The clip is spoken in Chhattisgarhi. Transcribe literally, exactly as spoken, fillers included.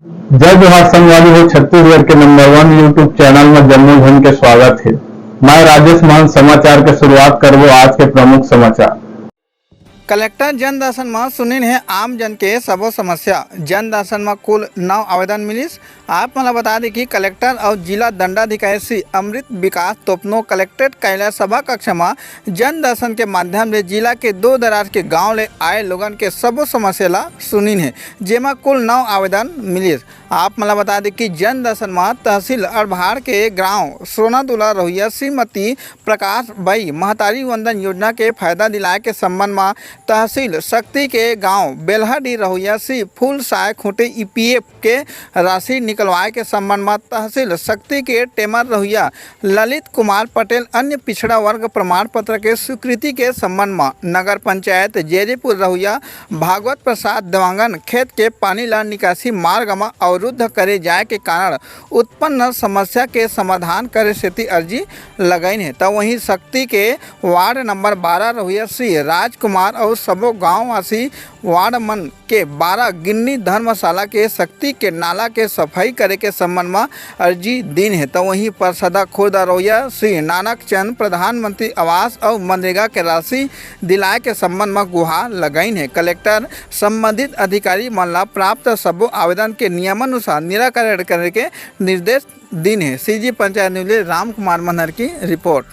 जय जोहार संगवारी हो, छत्तीसगढ़ के नंबर वन YouTube चैनल में जम्मो झन के स्वागत हे। मैं राजेश मान समाचार के शुरुआत करबो आज के प्रमुख समाचार। कलेक्टर जन दर्शन म सुनिन हे आम जन के सबो समस्या। जन दर्शन म कुल नौ आवेदन मिलिस। आप मन ल बता दें कि कलेक्टर अउ जिला दंडाधिकारी श्री अमृत विकास तोपनो कलेक्ट्रेट कैलाश सभा कक्ष म जन दर्शन के माध्यम ले जिला के दूर दराज के गांव ले आए लोगन के सबो समस्या ल सुनिन हे, जेमा कुल नौ आवेदन मिलिस। आप मन ल बता दें कि जन दर्शन म तहसील अड़भाड़ के गांव सोनादुला रहुइया श्रीमती प्रकाश बाई महतारी वंदन योजना के फायदा दिलाए के संबंध म तहसील सक्ती के गांव बेल्हाडी रहुइया श्री फूल साय खूंटी ईपीएफ के राशि निकलवाए के संबंध म तहसील सक्ती के टेमर रहुइया ललित कुमार पटेल अन्य पिछड़ा वर्ग प्रमाण पत्र के स्वीकृति के संबंध म नगर पंचायत जेरीपुर रहुइया भागवत प्रसाद देवांगन खेत के पानी ला निकासी मार्ग म अवरुद्ध करे जाए के कारण उत्पन्न समस्या के समाधान करे सेती अर्जी लगाइन हे। त वहीं सक्ती के वार्ड नंबर बारह रहुइया श्री राजकुमार अउ सबो गांववासी वार्ड मन के बारह गिन्नी धर्मशाला के सक्ती के नाला के सफाई करे के संबंध म अर्जी दीन हे। त वहीं परसदा खुर्द रहुइया श्री नानक चंद प्रधानमंत्री आवास अउ मनरेगा के राशि दिलाए के संबंध म गुहार लगाइन हे। कलेक्टर संबंधित अधिकारी मन ला प्राप्त सबो आवेदन के नियमानुसार निराकरण करे के निर्देश दीन हे। सीजी पंचायत न्यूज ले राम कुमार मनहर की रिपोर्ट।